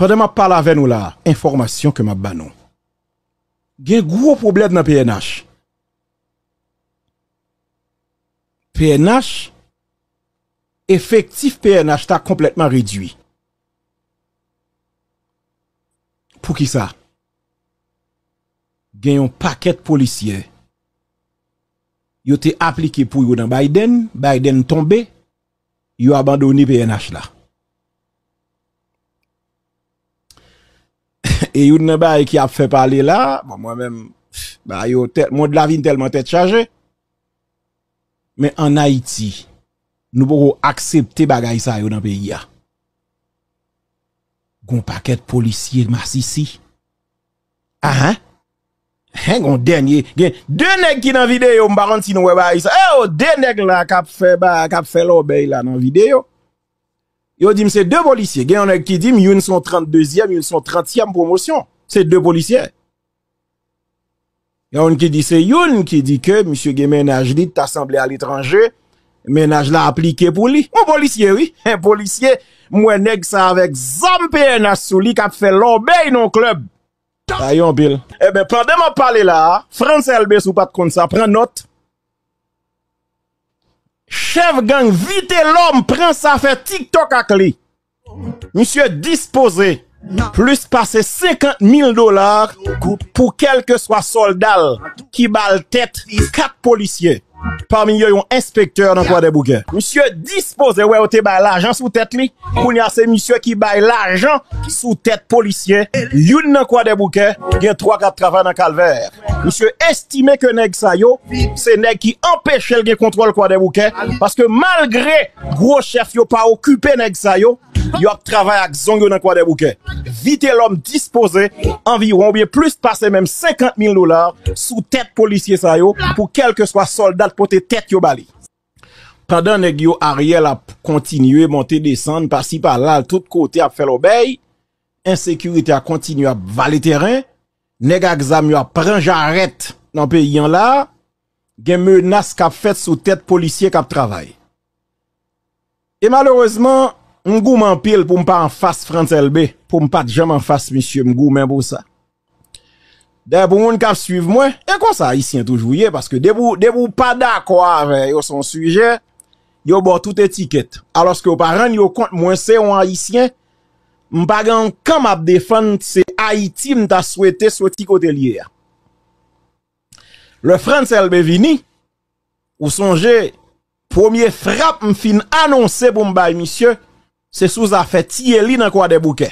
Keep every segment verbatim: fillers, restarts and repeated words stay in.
Pandan m ap pale avè nou la, enfòmasyon ke m ap ba nou. Gen gwo pwoblèm nan P N H. P N H, efektif P N H ta konplètman redui. Poukisa? Gen yon pakèt polisye yo te aplike pou yo nan Biden, Biden tonbe, yo abandone P N H la. E youn nan bagay ki ap fè pale la, bon, mwen menm, ba yo tèt, mond la vin tèlman tèt chaje. Men ann Ayiti, nou poko aksepte bagay sa yo nan peyi a. Gon pakèt polisye masisi. Ahan. Hen, gon dènye, gen de nèg ki nan videyo, m pa konn si nou wè bagay sa. E o, de nèg la k ap fè ba, k ap fè lòbèy la nan videyo. Yo di m se de polisye. Gen yon nèg ki di m youn se yon tranndezyèm, youn se yon trantyèm pwomosyon. Se de polisye. Gen youn ki di se youn ki di ke misye gen mennaj li ta sanble aletranje. Mennaj la aplike pou li. Yon polisye, wi. Yon polisye, m wè nèg sa avèk zam P N H sou li k ap fè lòbèy nan yon klèb. Sa yo anpil. Eben, pandan m ap pale la a, Frantz Elbé, si w pa t konn sa, pran nòt. Chèf gang Vitelòm pran sa fè TikTok ak li. Misye dispoze plis pase senkant mil dola pou kèlkeswa sòlda l ki ba l tèt kat polisye. Pami yo, yon enspektè nan Kwadèboukè. Misye dispoze, wè, yo te bay lajan sou tèt li. Kounye a, se misye ki bay lajan sou tèt polisye. Youn nan Kwadèboukè, gen twa k ap travay nan Kalvè. Misye estime ke nèg sa yo, se nèg ki anpeche l gen kontwòl Kwadèboukè, paske malgre gwo chèf yo pa okipe nèg sa yo, yo ap travay ak zong yo nan Kwadèboukè. Vitelòm dispoze anviwon oubyen plis pase menm senkant mil dola sou tèt polisye sa yo pou kèlkeswa sòlda t pote tèt yo ba li. Pandan nèg yo Ariel ap kontinye monte desann, pasi pala, tout kote ap fè lòbèy, ensekirite a kontinye ap vale teren, nèg ak zam yo ap pran jarèt nan peyi an la, gen menas k ap fèt sou tèt polisye k ap travay. E malerezman, m goumen anpil pou m pa anfas Frantz Elbé, pou m pa t janm anfas misye, m goumen pou sa. Dayè, pou moun k ap swiv mwen, e konsa Ayisyen toujou ye, paske depi w, depi w pa dakò avè yo sou yon sijè, yo ba w tout etikèt. Alòske yo pa rann yo kont, mwen se yon Ayisyen, m pa gen yon kan m ap defann, se Ayiti m ta swete soti kote l ye a. Lè Frantz Elbé vini, ou sonje, premye frap m fin anonse pou m bay misye, se sou zafè tiye li nan Kwadèboukè.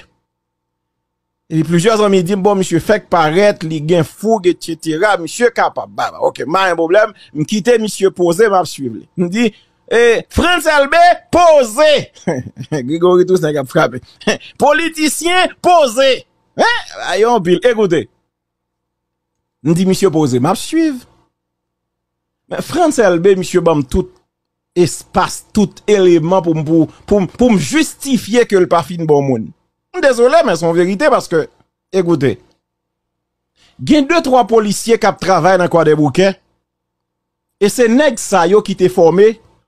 Epi plizyè zanmi di m, bon, misye fèk parèt, li gen foug, etsetera, misye kapab. Ba, ba, ok, m pa gen pwoblèm, m kite misye poze, m ap swiv li. M di, e, Frantz Elbé, poze! Gregory Toussaint k ap frape. Politisyen, poze! Hen? Ay, anpil. Ekoute. M di misye poze, m ap swiv. Men Frantz Elbé, misye ban m tout espas, tout eleman pou m, pou, pou, pou m jistifye ke l pa fin bon moun. M dezole, men se yon verite paske, ekoute, gen de, twa polisye k ap travay nan Kwadèboukè, e se nèg sa yo ki te fòme,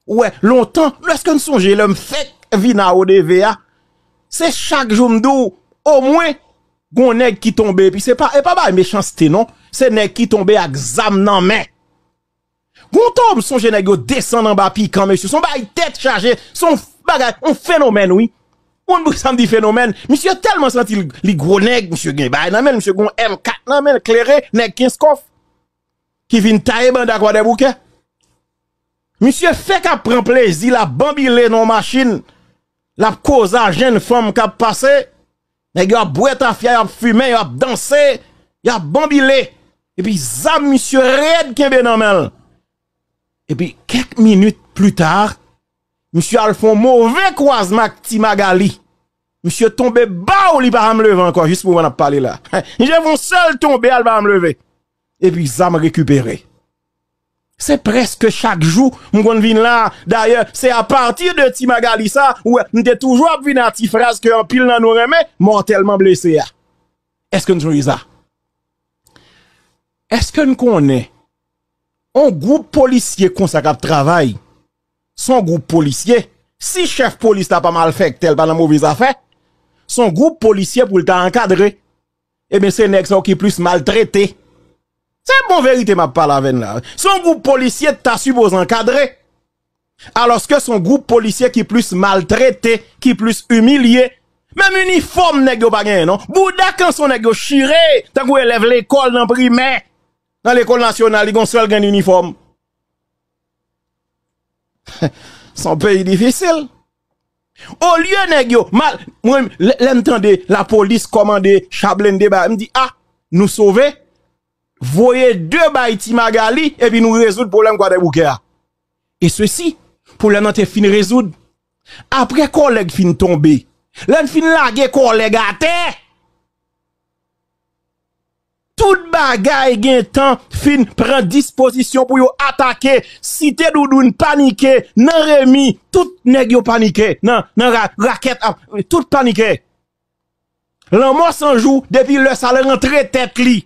ou wè, lontan, èske n sonje lè m fèk vin a O D V a, se chak jou m di w, omwen, gon nèg ki tonbe, epi se pa, e pa bay mechanste non, se nèg ki tonbe ak zam nan men. Gon tan, m sonje nèg yo desann anba pikan, mesye. Se yon bagay tèt chaje, se yon bagay, yon fenomèn, wi. Moun pou sa m di fenomèn, misye tèlman santi l, li gwo nèg, misye gen bagay nan men l, misye gon M kat nan men l, klere, nèg Kenskòf, ki vin taye banda Kwadèboukè. Misye fèk ap pran plezi, l ap banbile nan yon machin, l ap koze a jenn fanm k ap pase, nèg yo ap bwè tafya, y ap fimen, y ap danse, y ap banbile. Epi zam misye rèd kenbe nan men l. Epi kèk minit pli ta, misye al fè yon move kwazman ak Ti Magali. Misye tonbe baw, li pa janm leve ankò, jis moman n ap pale la. Misye fè yon sèl tonbe a, li pa janm leve. Epi zam rekipere. Se prèske chak jou m konn vin la. Dayè, se apati de Ti Magali sa, ou wè, m te toujou ap vin a ti fraz ke anpil nan nou renmen, mòtèlman blese a. Èske n sonje sa? Èske n konnen yon gwoup polisye konsa k ap travay, se yon gwoup polisye, si chèf polis la pa malfektè, l pa nan move zafè, Se yon gwoup polisye pou l ta ankadre. Ebyen, se nèg sa yo ki plis maltrete. Se bon verite m ap pale avè n la. Se yon gwoup polisye ta sipoze ankadre. Alòske se yon gwoup polisye ki plis maltrete, ki plis imilye. Menm inifòm nèg yo pa genyen non. Bouda kanson nèg yo chire, tankou elèv lekòl nan primè. Nan lekòl nasyonal, li gon sèl grenn inifòm. Se yon peyi difisil. Olye nèg yo, mal, mwen, lè, lè m tande lapolis kòmande cha blende ba, m di, a, nou sove. Voye de bay Ti Magali, epi nou rezoud pwoblèm Kwadèboukè a. E sesi, pwoblèm nan te fin rezoud. Apre kòlèg fin tonbe, lè n fin lage kòlèg atè, tout bagay gentan fin pran dispozisyon pou yo atake. Site Doudoun panike, nan Remi, tout nèg yo panike, nan, nan ra-, rakèt, ap, tout panike. Lanmò San Jou, depi lè sa l rantre tèt li.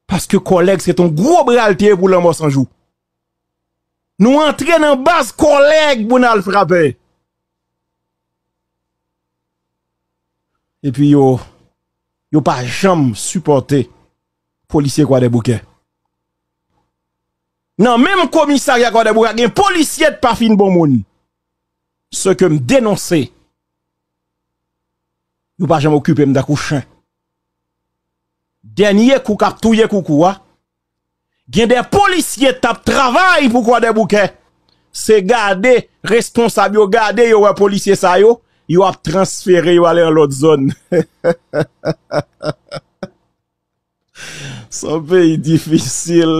Paske kòlèg se t on gwo bra l te ye pou Lanmò San Jou. Nou antre nan baz kòlèg pou n al frape. Epi yo, yo pa janm sipòte polisye Kwadèboukè. Nan menm komisarya Kwadèboukè, gen polisye t pa fin bon moun. Se ke m denonse. Yo pa janm okipe m tankou chen. Dènye kou k ap touye koukou a, gen de polisye t ap travay pou Kwadèboukè. Se gade, responsab yo gade, yo wè polisye sa yo, yo ap transfere yo ale nan lòt zòn. Se yon peyi difisil.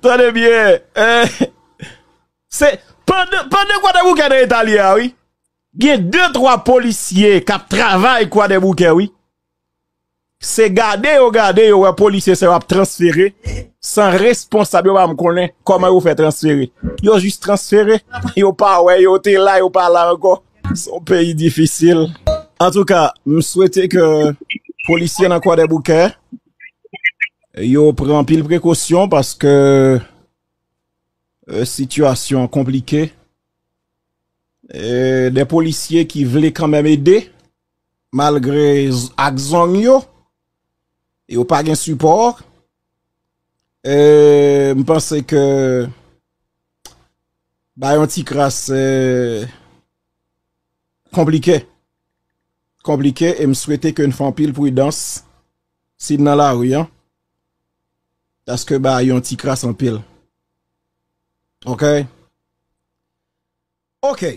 Tande byen, eh, se pandan, pandan Kwadèboukè nan eta li a, wi. Gen de, twa polisye k ap travay Kwadèboukè, wi. Se gade yo gade, yo wè polisye sa yo ap transfere, san responsab yo pa menm konnen kòman yo fè transfere. Yo jis transfere, yo pa wè, yo te la, yo pa la ankò. Se yon peyi difisil. Antouka, m swete ke polisye nan Kwadèboukè, yo pran anpil prekosyon paske, eh, sitiyasyon an konplike. Eh, de polisye ki vle kanmenm ede, malgre z-, ak zong yo, yo pa gen sipò. Eh, m panse ke bay yon ti kras, eh, konplike. Konplike, e m swete ke n fè anpil pridans si n nan lari an. Paske bay yon ti kras anpil. Oke? Oke.